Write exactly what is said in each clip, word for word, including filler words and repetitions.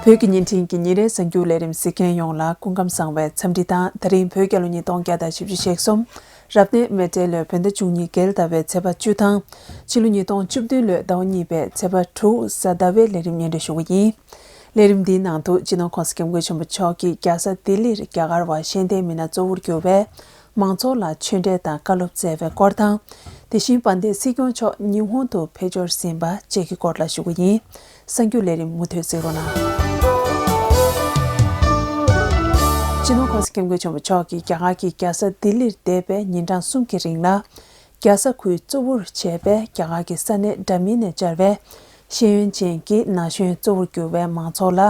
བོད་ཀྱི་བརྙན་འཕྲིན་གྱི་ཉིན་རེའི་གསར་འགྱུར་ལས་རིམ་གཟིགས་མཁན་ཡོངས་ལ་སྐུ་ཁམས་བཟང་བའི་འཚམས་འདྲི་དང་། ད་རིང་བོད་རྒྱལ་ལོ་ཉིས་སྟོང་བརྒྱ་དང་བཞི་བཅུ་ཞེ་གསུམ། རབ་གནས་མེ་སྤྲེལ་ལོའི་བོད་ཟླ་བཅུ་གཉིས་རྒྱལ་ཟླ་བའི་ཚེས་པ་བཅུ་དང་། ཕྱི་ལོ་ཉིས་སྟོང་བཅུ་བདུན་ལོའི་ཟླ་བ་གཉིས་པའི་ཚེས་པ་དྲུག་གཟའ་ཟླ་བའི་ལས་རིམ་སྙན་སྒྲོན་ཞུ་གི་ཡིན། ལས་རིམ་འདིའི་ནང་དུ་སྤྱི་ནོར་༸གོང་ས་༸སྐྱབས་མགོན་ཆེན་པོ་མཆོག་གིས་རྒྱལ་ས་ལྡི་ལིར་རྒྱ་གར་བ་ཤེས་ལྡན་མི་སྣ་གཙོ་བོར་གྱུར་པའི་མང་ཚོགས་ལ་ཆོས་འབྲེལ་དང་བཀའ་སློབ་སྩལ་བའི་སྐོར་དང་། དེ་བཞིན་དཔལ་ལྡན་སྲིད་སྐྱོང་མཆོག་ཉི་ཧོང་དུ་ཕེབས་འབྱོར་ཟིན་པ་བཅས་ཀྱི་སྐོར་ལ་ཞུ་གི་ཡིན། གསར་འགྱུར་ལས་རིམ་མུ་མཐུད་གཟིགས་རོགས་གནང་། སྤྱི་ནོར་༸གོང་ས་༸སྐྱབས་མགོན་ཆེན་པོ་མཆོག་གིས་རྒྱ་གར་གྱི་རྒྱལ་ས་ལྡི་ལིར་འདས་པའི་ཉིན་གྲངས་གསུམ་གྱི་རིང་ལ། རྒྱལ་ས་ཁུལ་གཙོ་བོར་བྱས་པའི་རྒྱ་གར་གྱི་ས་གནས་འདྲ་མིན་ནས་བཅར་བའི་ཤེས་ཡོན་ཅན་གྱི་ན་གཞོན་གཙོ་བོར་གྱུར་བའི་མང་ཚོགས་ལ་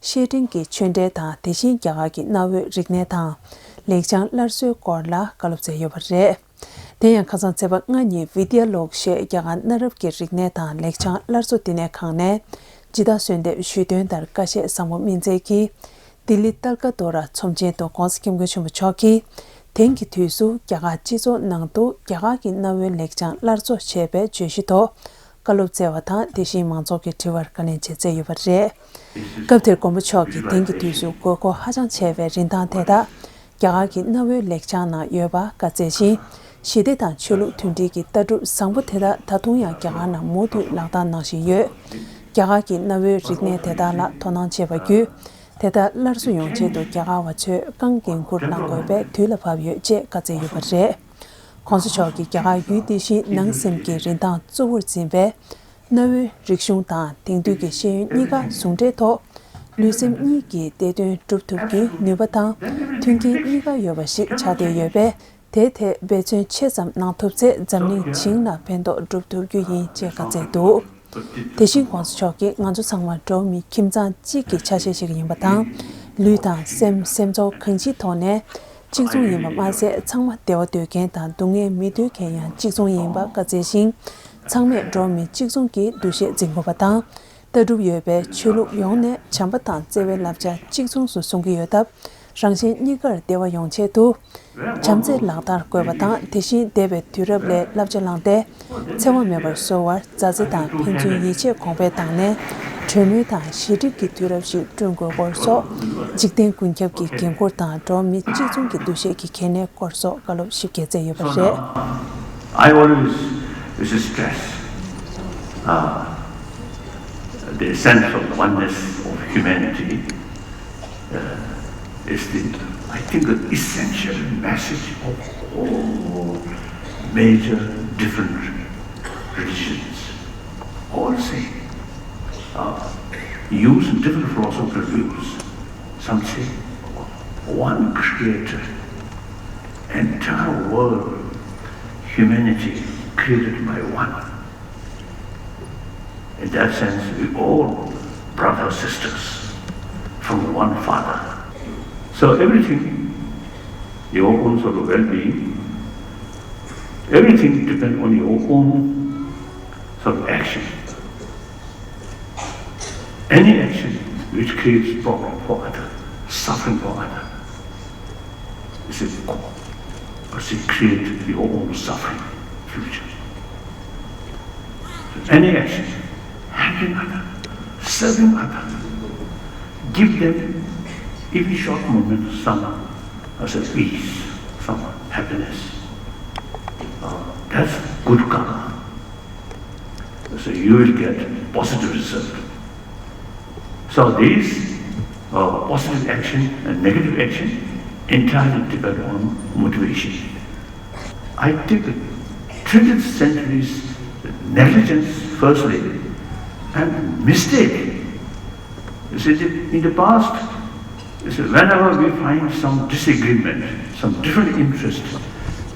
ཤེས་ལྡན་གྱི་ཆོས་འབྲེལ་དང་། དེ་བཞིན་རྒྱ་གར་གྱི་གནའ་བོའི་རིག་གནས་དང་ལེགས་བྱང་སླར་གསོའི་སྐོར་ལ་བཀའ་སློབ་སྩལ་ཡོད་པ་རེད། དེ་ཡང་ཁ་སང་ཚེས་པ་ལྔ་ཉིན་བི་དི་ཡ་ལོག་ཞེས་རྒྱ་གར་གནའ་རབས་ཀྱི་རིག་གནས་དང་ལེགས་བྱང་སླར་གསོ་བསྟི་གནས་ཁང་ནས་ཇི་ལྟར་གསོལ་འདེབས་ཞུས་དོན་ལྟར། ཀ་ཤས་བཟང་པོ་སྨིན་མཛད་ཀྱིས་ལྡི་ལི་ཏལ་ཀ་ཏོ་ར་ཚོམས་ཆེན་དུ་༸གོང་ས་༸སྐྱབས་མགོན་ཆེན་པོ་མཆོག་གིས་དེང་གི་དུས་སུ་རྒྱ་གར་སྤྱི་ཚོགས་ནང་དུ་རྒྱ་གར་གྱི་གནའ་བོའི་ལེགས་བྱང་སླར་གསོ་བྱས་པའི་བརྗོད་གཞི་ཐོག་བཀའ་སློབ་སྩལ་བ་དང་། དེ་བཞིན་མང་ཚོགས་ཀྱི་དྲི་བར་བཀའ་ལན་བཅས་སྩལ་ཡོད་པ་རེད། སྐབས་དེར་མགོན་པོ་མཆོག་གིས་དེང་གི་དུས་སུ་དགོས་མཁོ་ཧ་ཅང་ཆེ་བའི་རིན་ཐང་དེ་དག་རྒྱ་གར་གྱི་གནའ་བོའི་ལེགས་བྱང་ནང་ཡོད་པ་བཀའ་སྩལ་ཞིང་། ཞི་བདེ་དང་ཆོས་ལུགས་མཐུན་སྒྲིལ་གྱི་ལྟ་གྲུབ་བཟང་པོ་དེ་དག་ད་དུང་ཡང་རྒྱ་གར་ནང་མུ་མཐུད་ལག་བསྟར་གནང་བཞིན་ཡོད། རྒྱ་གར་གྱི་གནའ་བོའི་རིག་གནས་དེ་དག་ལ་དོ་སྣང་བྱས་པ་བརྒྱུད། དེ་དག་སླར་གསོ་ཡོང་ཆེད་དུ་རྒྱ་གར་བ་ཚོས་རྐང་འགན་འཁུར་བླང་དགོས་པའི་དུས་ལ་བབ་ཡོད་ཅེས་བཀའ་སྩལ་ཡོད་པ་རེད། ༸གོང་ས་མཆོག་གིས་རྒྱ་གར་ཡུལ་དེ་བཞིན་ནང་སེམས་ཀྱི་རིན་ཐང་གཙོ་བོར་འཛིན་པའི་གནའ་བོའི་རིག་གཞུང་དང་དེང་དུས་ཀྱི་ཤེས་ཡོན་གཉིས་ཀ་ཟུང་འབྲེལ་ཐོག་ལུས་སེམས་གཉིས་ཀྱི་བདེ་དོན་སྒྲུབ་ཐུབ་རྒྱུའི་ནུས་པ་དང་མཐུན་རྐྱེན་གཉིས་ཀ་ཡོད་པ་ཞིག་ཆགས་བསྡད་ཡོད་པས། དེའི་ཐད་འབད་བརྩོན་ཆེ་ཙམ་གནང་ཐུབ་ཚེ་འཛམ་གླིང་བྱིངས་ལ་ཕན་ཐོགས་སྒྲུབ་ཐུབ་རྒྱུ་ཡིན་ཅེས་བཀའ་སྩལ་འདུག་དེ་བཞིན་༸གོང་ས་མཆོག་གིས་ང་ཚོ་ཚང་མ་འགྲོ་བ་མི་ཁྱིམ་ཚང་གཅིག་གི་ཆ་ཤས་ཤིག་ཡིན་པ་དང་། ལུས་དང་སེམས་སེམས་ཚོར་གང་ཅིའི་ཐོག་ནས་གཅིག་མཚུངས་ཡིན་པ་མ་ཟད། ཚང་མ་བདེ་བ་འདོད་མཁན་དང་སྡུག་བསྔལ་མི་འདོད་མཁན་ཡང་གཅིག་མཚུངས་ཡིན་པ་བཀའ་སྩལ་ཞིང་། ཚང་མས་འགྲོ་བ་མི་གཅིག་མཚུངས་ཀྱི་འདུ་ཤེས་འཛིན་དགོས་པ་དང་། ལྟ་གྲུབ་ཡོད་པའི་ཆོས་ལུགས་ཡོངས་ནས་བྱམས་པ་དང་བརྩེ་བའི་བསླབ་བྱ་གཅིག་མཚུངས་སུ་སྲུང་གི་ཡོད་སྟབས། རང་གཞན་གཉིས་ཀར་བདེ་བ་ཡོང་ཆེད་དུ། བྱམས་བརྩེ་ལག་བསྟར་དགོས་པ་དང་། དེ་བཞིན་འདས་པའི་དུས་རབས་ལས་བསླབ་བྱ་བླངས་ཏེ། འཚེ་བ་མེད་པར་བཟོ་བར་མཛའ་བརྩེ་དང་ཕན་ཚུན་ཡིད་ཆེས་གོང་འཕེལ་བཏང་ནས། གྲོས་མོལ་དང་ཞི་འགྲིག་གི་དུས་རབས་ཤིག་བསྐྲུན་དགོས་སྐོར་སོགས། འཇིག་རྟེན་ཀུན་ཁྱབ་ཀྱི་འགན་འཁུར་དང་འགྲོ་བ་མི་གཅིག་མཚུངས་ཀྱི་འདུ་ཤེས་ཀྱི་གལ་གནད་སྐོར་སོགས་བཀའ་སློབ་ཞིབ་རྒྱས་སྩལ་ཡོད་པ་རེད། I always stress, uh, the sense of oneness of humanity, uh, is the, I think, the essential message of all major different religions. All say, uh, use different philosophical views. Some say, one creator, entire world, humanity created by one. In that sense, we all brothers, sisters from one father. So everything, your own sort of well-being, everything depends on your own sort of action. Any action which creates problem for other, suffering for other, is a, is a create your own suffering future. Any action, helping other, serving other, give them even short moment some, uh, as a peace, some happiness. Uh, that's good karma. So you will get positive result. So these, uh, positive action and negative action entirely depend on motivation. I think twentieth century's negligence, firstly, and mistake. You see, the, in the past, you see, whenever we find some disagreement, some different interest,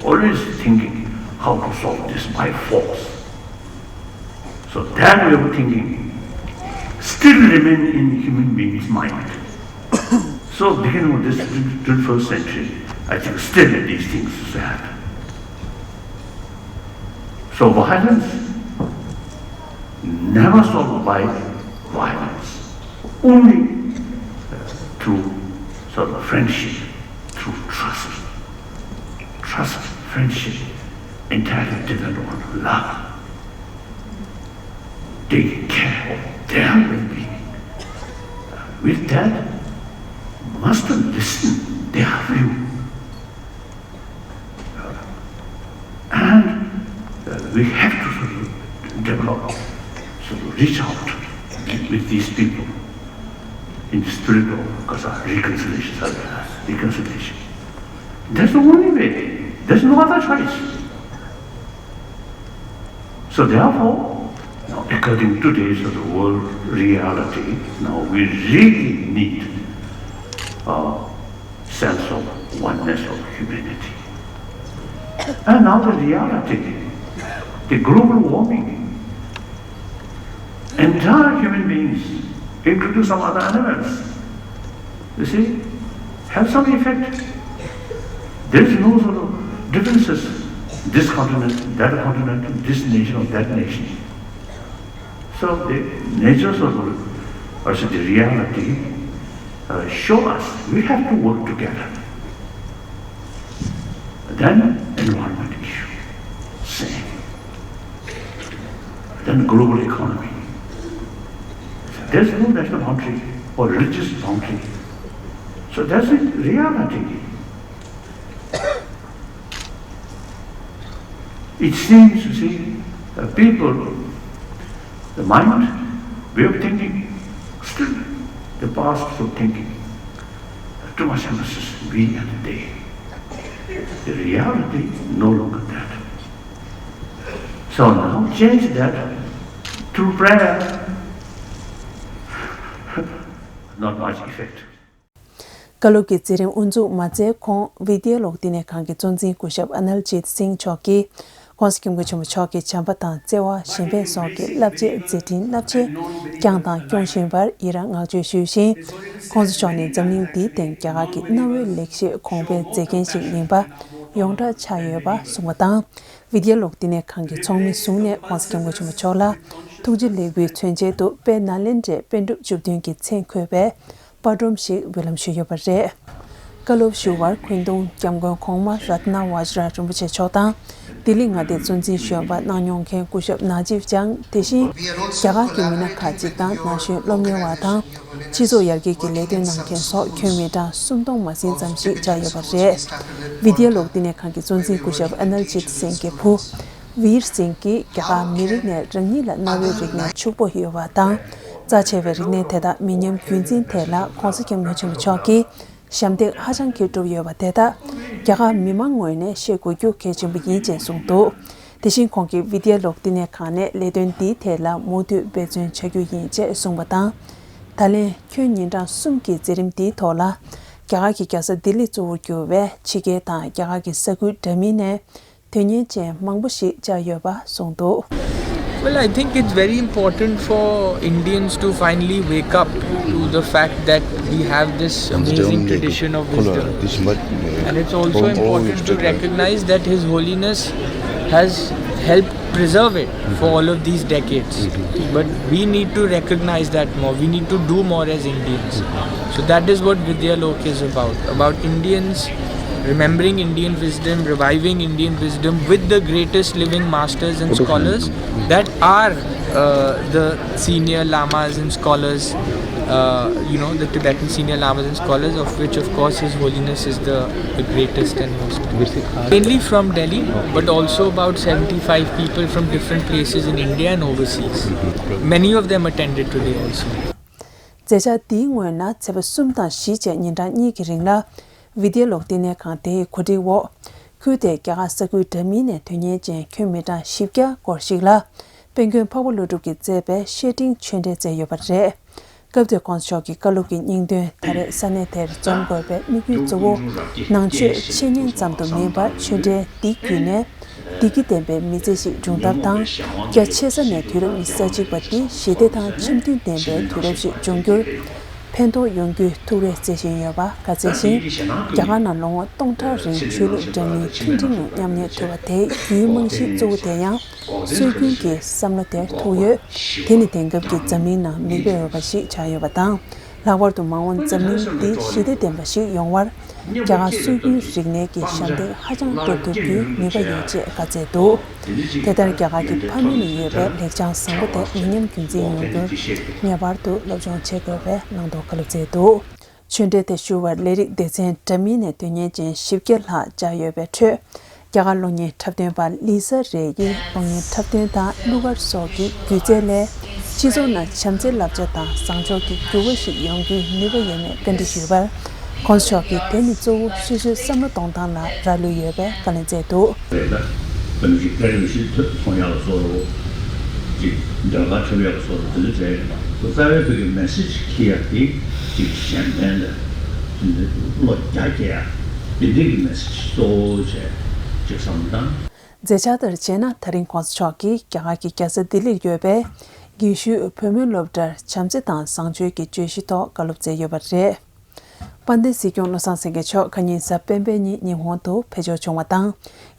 always thinking how to solve this by force. So that way of thinking still remain in human beings' mind. So beginning of this twenty-first century, I think still these things happen. So violence never solved by violence, only, uh, through sort of friendship, through trust. Trust, friendship, entirely depend on love. Taking care of their well-being, uh, That must listen their view. And uh, we have to sort of develop, sort of reach out with these people in the spirit of Kasa reconciliation, reconciliation. That's the only way. There's no other choice. So therefore, now, according to today's sort of world reality, now we really need a sense of oneness of humanity. And now the reality, the global warming, entire human beings, including some other animals, you see, have some effect. There is no sort of differences, this continent, that continent, this nation or that nation. So the natures of the, or say the reality uh, show us we have to work together. Then environment issue, same. Then global economy. There's no national boundary or religious boundary. So that's the reality. It seems, you see, the people, the mind, way of thinking, still the past of thinking. Too much emphasis we and they. The reality no longer that. So now change that through prayer. Not much effect. བཀའ་སློབ་ཀྱི་མཛད་རིམ་དབུ་འཛུགས་མ་མཛད་གོང་བི་དི་ཡ་ལོག་བསྟི་གནས་ཁང་གི་གཙོ་འཛིན་སྐུ་ཞབས་ཨ་ནལ་ཇིད་སིང་མཆོག་གིས་༸གོང་ས་༸སྐྱབས་མགོན་ཆེན་པོ་མཆོག་གི་བྱམས་པ་དང་བརྩེ་བ་གཞན་ཕན་སོགས་ཀྱི་བསླབ་བྱའི་མཛད་འཕྲིན་རླབས་ཆེན་བསྐྱངས་དང་སྐྱོང་བཞིན་པར་ཡི་རང་བསྔགས་བརྗོད་ཞུས་ཤིང་། ༸གོང་ས་མཆོག་ནི་འཛམ་གླིང་འདིའི་སྟེང་རྒྱ་གར་གྱི་གནའ་བོའི་ལེགས་བཤད་གོང་འཕེལ་མཛད་མཁན་ཞིག་ཡིན་པ་ཡོངས་གྲགས་ཆགས་ཡོད་པ་གསུངས་པ་དང་། བི་དི་ཡ་ལོག་བསྟི་གནས་ཁང་གི་ཚོགས་མི་ཟུང་ནས་༸གོང་ས་༸སྐྱབས་མགོན་ཆེན་པོ་མཆོག་ལ་ཐུགས་རྗེ་ལེགས་འབུལ་མཚོན་ཆེད་དུ་དཔལ་ནཱ་ལེནྡྲའི་པཎ་གྲུབ་བཅུ་བདུན་གྱི་མཚན་འཁོད་པའི་པར་སྒྲོམ་ཞིག་འབུལ་ལམ་ཞུས་ཡོད་པ་རེད། བཀའ་སློབ་ཞུ་བར་འཁོན་གདུང་༸སྐྱབས་མགོན་གོང་མ་རཏྣ་བཛྲ་རིན་པོ་ཆེ་མཆོག་དང་། ལྡི་ལི་མངའ་སྡེའི་གཙོ་འཛིན་གཞོན་པ་གནང་མྱོང་མཁན་སྐུ་ཞབས་ན་ཇིབ་ཅང་། དེ་བཞིན་རྒྱ་གར་གྱི་མི་སྣ་ཁག་ཅིག་དང་ན་གཞོན་སློབ་གཉེར་བ་དང་། སྤྱི་ཚོགས་ཡར་རྒྱས་ཀྱི་ལས་དོན་གནང་མཁན་སོགས་ཁྱོན་མི་གྲངས་སུམ་སྟོང་མ་ཟིན་ཙམ་ཞིག་བཅར་ཡོད་པ་རེད། བི་དི་ཡ་ལོག་བསྟི་གནས་ཁང་གི་གཙོ་འཛིན་སྐུ་ཞབས་ཨ་ནལ་ཇིད་སིང་གི་བུ། ཝིར་སིང་གིས་རྒྱ་གར་མི་རིགས་ནས་རང་ཉིད་ལ་གནའ་བོའི་རིག་གནས་ཕྱུག་པོ་ཡོད་པ་དང་། རྩ་ཆེ་བའི་རིག་གནས་དེ་དག་མི་ཉམས་རྒྱུན་འཛིན་ཐད་ལ་༸གོང་ས་༸སྐྱབས་མགོན་ཆེན་པོ་མཆོག་གིས་ཞབས་འདེགས་ཧ་ཅང་གི་བསྒྲུབས་ཡོད་པ་དེ་དག་རྒྱ་གར་མི་མང་ངོས་ནས་ཤེས་དགོས་རྒྱུ་གལ་ཆེན་པོ་ཡིན་ཅེས་གསུངས་འདུག་དེ་བཞིན་ཁོང་གིས་བི་དི་ཡ་ལོག་བསྟི་གནས་ཁང་ནས་ལས་དོན་འདིའི་ཐད་ལ་མུ་མཐུད་འབད་བརྩོན་བྱ་རྒྱུ་ཡིན་ཅེས་གསུངས་པ་དང་། ད་ལན་ཁྱོན་ཉིན་གྲངས་གསུམ་གྱི་མཛད་རིམ་འདིའི་ཐོག་ལ། རྒྱ་གར་གྱི་རྒྱལ་ས་ལྡི་ལི་གཙོ་བོར་གྱུར་བའི་ཕྱི་རྒྱལ་དང་རྒྱ་གར་གྱི་ས་ཁུལ་འདྲ་མིན་ནས་དོན་གཉེར་ཅན་མང་པོ་ཞིག་བཅར་ཡོད་པ་གསུངས་འདུག Well, I think it's very important for Indians to finally wake up to the fact that we have this amazing tradition of wisdom. And it's also important to recognize that His Holiness has helped preserve it for all of these decades. But we need to recognize that more. We need to do more as Indians. So that is what Vidya Lok is about. About Indians remembering Indian wisdom, reviving Indian wisdom with the greatest living masters and scholars that are uh, the senior lamas and scholars, uh, you know, the Tibetan senior lamas and scholars, of which, of course, His Holiness is the, the greatest and most. Mainly from Delhi, but also about seventy-five people from different places in India and overseas. Many of them attended today also. མཛད་འཆར་འདིའི་སྔོན་ན་ཚེས་པ་གསུམ་དང་བཞི་བཅས་ཉིན་གྲངས་གཉིས་ཀྱི་རིང་ལ། བི་དི་ཡ་ལོག་བསྟི་གནས་ཁང་དེའི་གོ་སྒྲིག་འོག་ཁུལ་དེའི་རྒྱ་གར་ས་ཁུལ་འདྲ་མིན་ནས་དོན་གཉེར་ཅན་ཁྱོན་མི་གྲངས་བཞི་བརྒྱ་སྐོར་ཞིག་ལ། དཔལ་མགོན་འཕགས་པ་ཀླུ་སྒྲུབ་ཀྱིས་མཛད་པའི་བཤེས་སྤྲིང་ཆོས་འབྲེལ་མཛད་ཡོད་པ་རེད། སྐབས་དེར་༸གོང་ས་མཆོག་གིས་བཀའ་སློབ་ཀྱི་སྙིང་དོན་ད་རེས་ས་གནས་དེར་འཛོམས་དགོས་པའི་དམིགས་ཡུལ་གཙོ་བོ། ནང་ཆོས་འཆད་ཉན་ཙམ་དུ་མིན་པར་ཆོས་འབྲེལ་འདི་བརྒྱུད་ནས། བདེ་སྐྱིད་ལྡན་པའི་མི་ཚེ་ཞིག་འབྱུང་ཐབས་དང་། རྒྱ་ཆེ་ས་ནས་དུས་རབས་ཉི་ཤུ་རྩ་གཅིག་པ་འདི་ཞི་བདེ་དང་འཆམ་མཐུན་ལྡན་པའི་དུས་རབས་ཤིག་འབྱུང་རྒྱུར་ཕན་ཐོགས་ཡོང་རྒྱུའི་ཐུགས་རེ་བརྩེ་བཞིན་ཡོད་པ་ཁ་གསལ་ཞིང་། རྒྱ་གར་ནང་ལོ་ངོ་སྟོང་ཕྲག་རིང་ཆོས་ལུགས་འདྲ་མིན་མཐུན་སྒྲིལ་ངང་མཉམ་གནས་ཐུབ་པ་དེའི་རྒྱུའི་རྨང་གཞི་གཙོ་བོ་དེ་ཡང་སྲོལ་རྒྱུན་གྱི་བསམ་བློ་དེར་ཐུག་ཡོད། དེ་ནི་དེང་སྐབས་ཀྱི་འཛམ་གླིང་ནང་མིག་དཔེ་འོས་པ་ཞིག་ཆགས་ཡོད་པ་དང་། ལྷག་པར་དུ་མ་འོངས་འཛམ་གླིང་འདི་ཞི་བདེ་ལྡན་པ་ཞིག་ཡོང་བར། རྒྱ་གར་སྲོལ་རྒྱུན་རིག་གནས་ཀྱི་ཞབས་འདེགས་ཧ་ཅང་སྒྲུབ་ཐུབ་རྒྱུའི་ནུས་པ་ཡོད་ཅེས་བཀའ་སྩལ་འདུག་དེ་ལྟར་རྒྱ་གར་གྱི་ཕ་མེས་ནས་ཡོད་པའི་ལེགས་བྱང་བཟང་པོ་དེ་མི་ཉམས་རྒྱུན་འཛིན་ཡོང་རྒྱུར་ངེས་པར་དུ་སློབ་སྦྱོང་བྱེད་དགོས་པའི་གནང་དོགས་བཀའ་སློབ་སྩལ་འདུག་ཆོས་འབྲེལ་དེ་ཞུ་བར་ལས་རིགས་སྡེ་ཚན་འདྲ་མིན་ནས་དོན་གཉེར་ཅན་བཞི་བརྒྱ་ལྷག་བཅར་ཡོད་པའི་ཁྲོད། རྒྱ་གར་གློག་བརྙན་འཁྲབ་སྟོན་པ་ལི་ས་རེ་ཡིས་གློག་བརྙན་འཁྲབ་སྟོན་དང་གླུ་གར་སོགས་ཀྱི་སྒྱུ་རྩལ་ལས་སྤྱི་ཚོགས་ནང་བྱམས་བརྩེ་བསླབ་བྱ་དང་བཟང་ཕྱོགས་ཀྱི་འགྱུར་བ་ཞིག་ཡོང་རྒྱུའི་ནུས་པ་ཡོད་མེད་བཀའ་འདྲི་ཞུས་པར། ྋགོང་ས་མཆོག་གིས་དེ་ནི་གཙོ་བོ་སོ་སོའི་བསམ་བློ་གཏོང་སྟངས་ལ་རག་ལུས་ཡོད་པའི་བཀའ་ལན་སྩལ་འདུག་རེད་ད། ད་མི་ཞིག་སྐད་ཡིག་ཤེས་ཐུབ་ཚོང་ཡག་ལ་སོགས་རོགས། ཅིག་ཟློས་གར་འཁྲབ་ཡག་ལ་སོགས་རོགས་དེ་ཚོ་བྱས་ཡོད་པ། རྩ་བའི་བོད་ཀྱི་མེ་སེ་ཇི་འཁྱེར་ཡག་དེ་ཅིག་གཞན་ཕན་ལ་བློ་རྒྱ་སྐྱེད་ཡག་དེ་འདྲའི་གི་མེ་སེ་ཇི་གཙོ་བོ་བྱས་ཅིག་བསམ་བློ་བཏང་། མཛད་འཆར་ལྟར་བྱས་ན། ད་རིང་ྋགོང་ས་མཆོག་གིས་རྒྱ་གར་གྱི་རྒྱལ་ས་ལྡི་ལིར་ཡོད་པའི་དགེ་བཤེས་བུ་མོའི་སློབ་གྲྭར་བྱམས་བརྩེ་དང་བཟང་སྤྱོད་ཀྱི་བརྗོད་གཞི་ཐོག་བཀའ་སློབ་སྩལ་ཡོད་པ་རེད། དཔལ་ལྡན་སྲིད་སྐྱོང་བློ་བཟང་སེང་གེ་མཆོག་ཁ་ཉིན་གཟའ་སྤེན་པའི་ཉིན་ཉི་ཧོང་དུ་ཕེབས་འབྱོར་བྱུང་བ་དང་།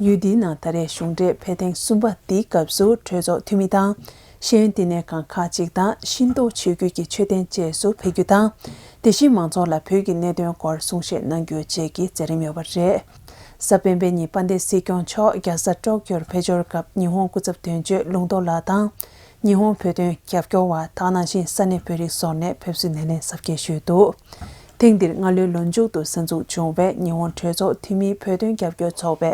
ཡུལ་འདིའི་ནང་ད་རེས་གཞུང་འབྲེལ་ཕེབས་ཐེངས་གསུམ་པ་འདིའི་སྐབས་སུ་གྲོས་ཚོགས་འཐུས་མི་དང་། ཤེས་ཡོན་བསྟི་གནས་ཁང་ཁག་ཅིག་དང་ཤིང་ཏོག་ཆོས་བརྒྱུད་ཀྱི་མཆོད་རྟེན་བཅས་སུ་ཕེབས་རྒྱུ་དང་། དེ་བཞིན་མང་ཚོགས་ལ་བོད་ཀྱི་གནད་དོན་སྐོར་གསུང་བཤད་གནང་རྒྱུ་བཅས་ཀྱི་མཛད་རིམ་ཡོད་པ་རེད། གཟའ་སྤེན་པའི་ཉིན་དཔལ་ལྡན་སྲིད་སྐྱོང་མཆོག་རྒྱལ་ས་ཀྲོག་ཀྱོར་ཕེབས་འབྱོར་སྐབས་ཉི་ཧོང་སྐུ་ཚབ་དོན་གཅོད་ལུང་རྟོགས་ལགས་དང་། ཉི་ཧོང་བོད་དོན་རྒྱབ་སྐྱོར་བ་དང་ནང་བཞིན་ས་གནས་བོད་རིགས་ཚོ་ནས་ཕེབས་བསུའི་སྣེ་ལེན་གཟབ་རྒྱས་ཞུས་འདུག་ཐེངས་འདིར་སྔ་ལོའི་ལོ་མཇུག་ཏུ་གསར་འཛུགས་བྱུང་བའི་ཉི་ཧོང་གྲོས་ཚོགས་འཐུས་མིའི་བོད་དོན་རྒྱབ་སྐྱོར་ཚོགས་པའི་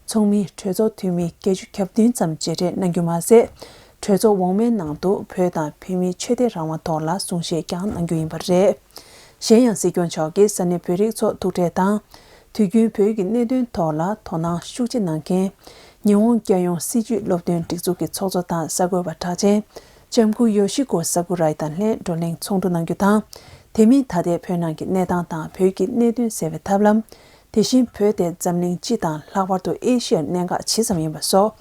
ཚོགས་མིའི་གྲོས་ཚོགས་འཐུས་མི་བརྒྱད་ཅུ་གྱ་བདུན་ཙམ་མཇལ་འཕྲད་གནང་རྒྱུ་མ་ཟད། གྲོས་ཚོགས་འོག་མའི་ནང་དུ་བོད་དང་བོད་མིའི་ཆོས་དད་རང་དབང་ཐོག་ལ་གསུང་བཤད་ཀྱང་གནང་རྒྱུ་ཡིན་པ་རེད། གཞན་ཡང་སྲིད་སྐྱོང་མཆོག་གིས་ས་གནས་བོད་རིགས་ཚོ་ཐུག་འཕྲད་དང་། དུས་རྒྱུན་བོད་ཀྱི་གནད་དོན་ཐོག་ལ་དོ་སྣང་ཤུགས་ཆེ་གནང་མཁན། ཉི་ཧོང་རྒྱལ་ཡོངས་སྲིད་བྱུས་སློབ་སྟོན་སྒྲིག་འཛུགས་ཀྱི་ཚོགས་གཙོ་དང་གསར་འགོད་པ་གྲགས་ཅན། ལྕམ་སྐུ་ཡོ་ཤི་ཀོ་ས་ཀུ་རའི་དང་ལྷན་བགྲོ་གླེང་ཚོགས་འདུ་གནང་རྒྱུ་དང་། དེ་མིན་ད་ལྟའི་བོད་ནང་གི་གནས་སྟངས་དང་བོད་ཀྱི་གནད་དོན་སེལ་བའི་ཐབས་ལམ། དེ་བཞིན་བོད་དེ་འཛམ་གླིང་སྤྱི་དང་ལྷག་པར་དུ་ཨེ་ཤི་ཡར་གནད་འགག་ཇི་ཙམ་ཡིན་པ་སོགས་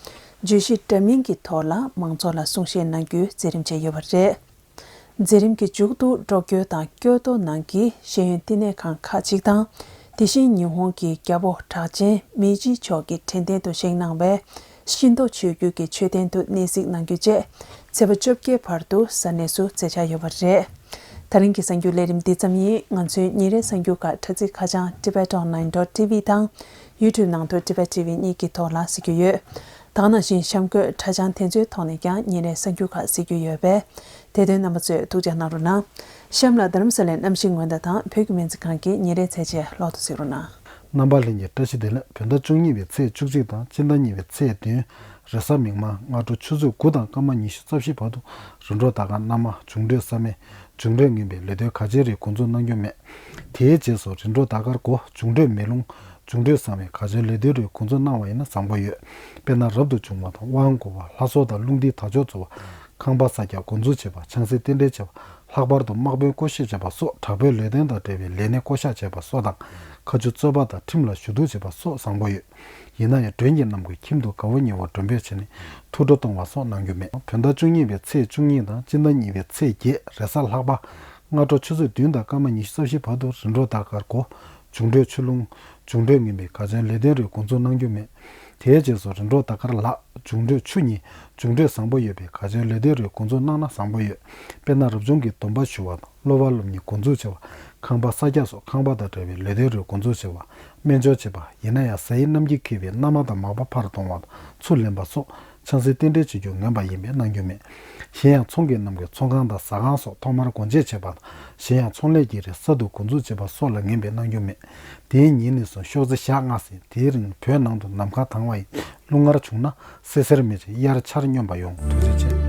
བརྗོད་གཞི་འདྲ་མིན་གྱི་ཐོག་ལ་མང་ཚོགས་ལ་གསུང་བཤད་གནང་རྒྱུའི་མཛད་རིམ་བྱས་ཡོད་པ་རེད། མཛད་རིམ་གྱི་མཇུག་ཏུ་ཀྲོག་ཀྱོ་དང་ཀྱོ་ཏོ་ནང་གི་ཤེས་ཡོན་བསྟི་གནས་ཁང་ཁག་ཅིག་དང་། དེ་བཞིན་ཉི་ཧོང་གི་རྒྱལ་པོ་གྲགས་ཅན་མེ་ཇི་མཆོག་གི་དྲན་རྟེན་དུ་བཞེངས་གནང་བའི་ཤིན་ཏོ་ཆོས་བརྒྱུད་ཀྱི་མཆོད་རྟེན་དུ་གནས་གཟིགས་གནང་རྒྱུ་བཅས་ཚེས་པ་བཅོ་བརྒྱད་བར་དུ་ས་གནས་སུ་མཛད་འཆར་ཡོད་པ་རེད། ད་རིང་གི་གསར་འགྱུར་ལས་རིམ་འདི་ཙམ་ཡིན། ང་ཚོའི་ཉིན་རེའི་གསར་འགྱུར་ཁག་དྲ་ཚིགས་ཁ་བྱང་Tibet Online dot T V དང་YouTube ནང་དུ་Tibet T V གཉིས་ཀྱི་ཐོག་ལ་གཟིགས་རྒྱུ་ཡོད། ད་ག་ནང་བཞིན་གཤམ་འཁོད་དྲ་བྱང་དེ་ཚོའི་ཐོག་ནས་ཀྱང་ཉིན་རེའི་གསར་འགྱུར་ཁག་གཟིགས་རྒྱུ་ཡོད་པས། དེ་དོན་རྣམ་པ་ཚོས་ཐུགས་འཇགས་གནང་རོགས་གནང་། གཤམ་ལ་རྡ་རམ་ས་ལའི་གནམ་གཤིས་སྔོན་བརྡ་དང་བོད་ཀྱི་སྨན་རྩིས་ཁང་གི་ཉིན་རེའི་ཚེས་ཆེན་ལོག་ཏུ་གཟིགས་རོགས་གནང་། རྣམ་པ་ལྷན་རྒྱས་བཀྲ་ཤིས་བདེ་ལེགས། བོད་ཟླ་བཅུ་གཉིས་པའི་ཚེས་བཅུ་གཅིག་དང་སྤྱི་ཟླ་གཉིས་པའི་ཚེས་བདུན། རེས་གཟའ་མིག་དམར་སྔ་དྲོ་ཆུ་ཚོད་དགུ་དང་སྐར་མ་ཉི་ཤུ་རྩ་བཞི་བར་དུ་རིམ་གྲོ་ཟླ་སྐར་གནམ་དམར་འབྱུང་འཕྲོད་གསར་མའི་འབྱུང་འཕྲོད་ངན་པའི་ལས་དོན་ག་ཅིའི་རིགས་འགོ་འཛུགས་གནང་རྒྱུ་མེད། དེའི་རྗེས་སུ་རིམ་གྲོ་ཟླ་སྐར་དགུ་འབྱུང་འཕྲོད་མེ་རླུང་འབྱུང་འཕྲོད་གསར་མའི་ག་ཅིའི་ལས་དོན་རིགས་འགོ་འཛུགས་གནང་བ་ཡིན་ན་བཟང་པོ་ཡོད། དཔེར་ན་རབ་ཏུ་བྱུང་བ་དང་དབང་བསྐུར་བ། ལྷ་གསོལ་དང་རླུང་རྟའི་དར་ལྕོག་འཚོ་བ། ཁང་པ་གསར་རྒྱག་འགོ་འཛུགས་བྱེད་པ། ཆང་སའི་རྟེན་འབྲེལ་བྱེད་པ། ལྷག་པར་དུ་དམག་དཔོན་བསྐོ་གཞག་བྱེད་པ་སོགས་དྲག་པོའི་ལས་དོན་དང་འབྲེལ་བའི་ལས་སྣེ་བསྐོ་གཞག་བྱེད་པ་སོགས་དང་། མཁའ་སྤྱོད་རྩོད་པ་དང་ཁྲིམས་ལ་ཞུ་གཏུག་བྱེད་པ་སོགས་བཟང་པོ་ཡོད། ཡིན་ན་ཡང་མགྲོན་གྱི་རྣམ་ཀུན་ཁྱིམ་དུ་དགའ་བོ་ཉེ་བོ་མགྲོན་འབོད་བྱས་ནས་ཐུགས་སྤྲོ་གཏོང་བ་སོགས་གནང་རྒྱུ་མེད། བོད་ཟླ་བཅུ་གཉིས་པའི་ཚེས་བཅུ་གཉིས་དང་སྤྱི་ཟླ་གཉིས་པའི་ཚེས་བརྒྱད་རེས་གཟའ་ལྷག་པ། སྔ་དྲོ་ཆུ་ཚོད་བདུན་དང་སྐར་མ་ཉི་ཤུ་རྩ་བཞི་བར་དུ་རིམ་གྲོ་ཟླ་སྐར་དགུ། འབྱུང་འཕྲོད་ཆུ་རླུང་། འབྱུང་འཕྲོད་ངན་པའི་ག་ཅིའི་ལས་དོན་རིགས་འགོ་འཛུགས་གནང་རྒྱུ་མེད། དེའི་རྗེས་སུ་རིམ་གྲོ་ཟླ་སྐར་ལག། འབྱུང་འཕྲོད་ཆུ་གཉིས། འབྱུང་འཕྲོད་བཟང་པོ་ཡོད་པའི་ག་ཅིའི་ལས་དོན་རིགས་འགོ་འཛུགས་གནང་ན་བཟང་པོ་ཡོད། དཔེར་ན་རབ་བྱུང་གི་སྡོམ་པ་ཞུ་བ་དང་། སློབ་པ་སློབ་གཉེར་འགོ་འཛུགས་བྱེད་པ། ཁང་པ་གསར་རྒྱག་སོགས་ཁང་པ་དང་འབྲེལ་བའི་ལས་དོན་རིགས་འགོ་འཛུགས་བྱེད་པ། སྨན་སྦྱོར་བྱེད་པ། ཡིན་ན་ཡང་གཟའ་ཡི་གནམ་གྱིས་འཁེལ་བའི་གནམ་དམར་དང་མ་པ་ཕར་གཏོང་བ་དང་ཚུར་ལེན་པ་སོགས་ཆང་སའི་རྟེན་འབྲེལ་བྱེད་རྒྱུ་ངན་པ་ཡིན་པས་གནང་རྒྱུ་མེད། གཞན་ཡང་ཚོང་གི་རྣམ་ཀུན་ཚོང་ཁང་དང་ཟ་ཁང་སོགས་ཐོག་མར་སྒོ་འབྱེད་བྱེད་པ་དང་། གཞན་ཡང་ཚོང་ལས་ཀྱི་རིགས་གསར་དུ་འགོ་འཛུགས་བྱེད་པ་སོགས་ལ་ངན་པས་གནང་རྒྱུ་མེད། དེའི་ཉིན་ནས་བཟུང་ཤོག་ཚེས་ཞག་ལྔ་ཟིན། དེའི་རིང་བོད་ནང་དུ་ནམ་མཁའ་དྭངས་བ་ཡིན། རླུང་ངར་བྱུང་ན་སེར་སེར་མེ་ལྕེ་དབྱར་ཆར་སྙོམས་པ་ཡོང་། ཐུགས་རྗེ་ཆེ།